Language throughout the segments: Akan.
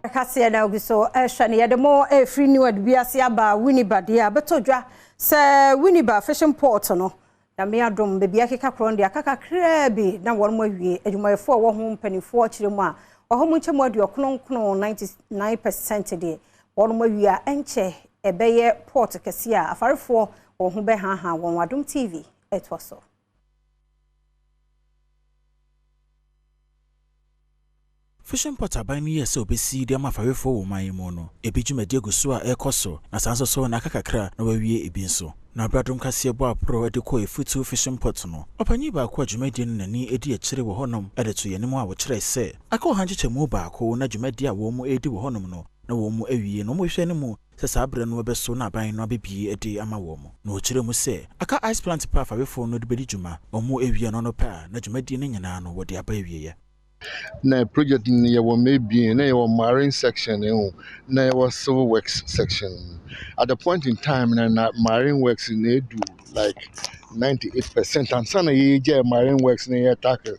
Kaseɛ na ogu so ɛhwɛ no, yɛde mo ɛfiri New Edubiase aba Winneba deɛ a bɛtɔ dwa sɛ Winneba Fishing Port no, Nyame adom, baabi akeka korɔ no deɛ, aka kakraa bi na wɔn mo awie. Adwumayɛfoɔ a ɛwɔ ho mpanimfoɔ kyerɛ mu a ɔhɔ mu nkyɛmu 99 99% deɛ, wɔn mo awie a ɛnkyɛ ɛbɛyɛ port kɛseɛ a afarefoɔ wɔn ho bɛhaha wɔn. Adom TV ɛtoa so. Fishing port aban no yɛ sɛ obɛsi de ama afarefoɔ wɔ ɔman yi mu no, ebi dwumadi agu so a ɛrekɔ so, na saa nso so na aka kakra na wawie ebi nso. Na abradom kaseɛ bɔ aporɔ de kɔ Efutu Fishing Port no, ɔpanyin baako a dwumadie no n'ani adi akyire wɔ hɔnom de to yɛn anim a wɔkyerɛ sɛ aka 100 1/3 na dwumadie a wɔn mu redi wɔ hɔnom no na wɔn mu awie, na wɔn hwehwɛ no mu sɛ saa berɛ no ɛbɛso na aban no abɛbie de ama wɔn. Na wɔkyerɛ mu sɛ aka ice plant pa afarefoɔ no de bɛdi dwuma, wɔn mu awie no no pɛ a, na dwumadie no nyinaa no wɔde aba awieɛ. Na project no, yɛwɔ mebien na yɛwɔ marine section no, na yɛwɔ civil works section. At the point in time na marine works na edu like 98% ansa na yɛgya marine works na yɛ tackle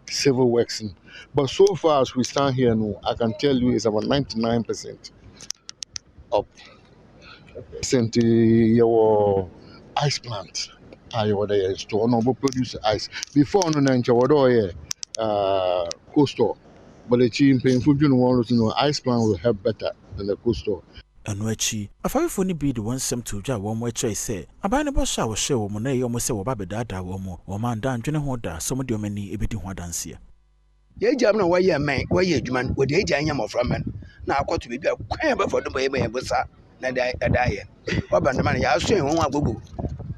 civil works no. But so far as we stand here no, I can tell you it's about 99% up. Percent yɛwɔ ice plant a yɛwɔ dɛ yɛ store na ɔbɛ produce ice. Before no na nkyɛ wɔdɛ ɔyɛ cold store, but akyi mpanyinfo dwene wɔn so no, ice plant will help better than the cold store. Ɛno akyi, afarefoɔ no bi de wɔn nsɛm to dwa a wɔn kyerɛ sɛ aban no bɔhyɛ a wɔhyɛ wɔn no, ɛyɛ wɔn sɛ wɔba abɛdaadaa wɔn mu. Wɔn anda ndwene ho da sɛ wɔde wɔn ani bɛdi ho adanseɛ. Yɛgya mu na wɔyɛ mmɛn, wɔyɛ adwuma no, wɔde agya nyɛ mmɔfra mmɛn na akɔto baabi a kwan a bɛfa do bɛyɛ bɛyɛ bosa na ɛda ɛda ayɛ wɔba ndɛm no, yɛaso yɛn ho agogo,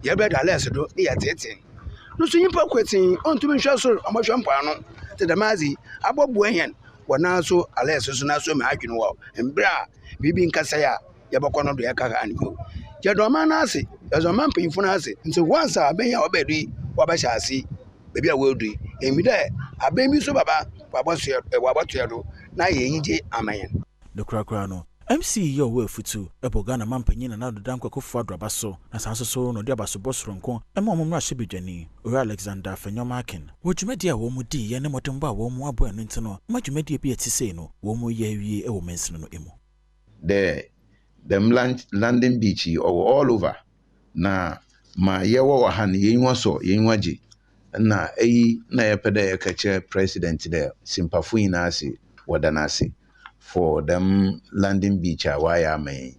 yɛbɛda alɛs do ne yɛtete no so. Nyimpa kɔtee ɔntumi nhwɛ soro, ɔmɔhwɛ mpoano te dɛm adze abɔboa hɛn wɔ nan so alɛs so na so ma adwene wɔ mmerɛ a biribi nkasa a yɛbɛkɔ no do. Yɛka ha no bio, yɛdɔ ɔman no ase, yɛdɔ ɔman mpanyimfo no ase. Nti once a abɛn a ɔbɛdu yi, wɔbɛhyɛ ase baabi a wɔadu yi, ɛmi dɛ abɛn bi so baba wɔabɔsoɛ wɔabɔtoɛ do na ayɛ enyigye ama yɛn. Ne korakora no, MCE yi a ɔwɔ Afutu ɛbɔ Ghana mampanyin Nana Addo Dankwa Akufo Addo aba so, na saa nso so na ɔde abasobɔ soronko ɛma wɔn mmarahyɛbadwani Owura Alexander Afenyo Markin wɔ dwumadie a wɔn mu diiɛ ne mmɔdenbɔ a wɔn mu abɔ. Ɛno nti no ma dwumadie bi a ɛte sei no wɔn mu yɛ awie wɔ mansini no mu. Dɛ dɛm landing beach yi ɔwɔ all over na ma yɛwɔ wɔ ha no, yɛnyiwa sɔ, yɛnyiwa gye. Na eyi na yɛpɛ dɛ yɛka kyerɛ President dɛ simpafo nyinaa ase wɔda no ase for dɛm landing beach a wayɛ ama yɛn.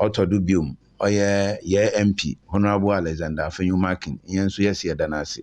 Ɔtɔ do biom, ɔyɛ yɛ MP, Honourable Alexander Afenyo Markin, yɛn nso yɛsi yɛda no ase.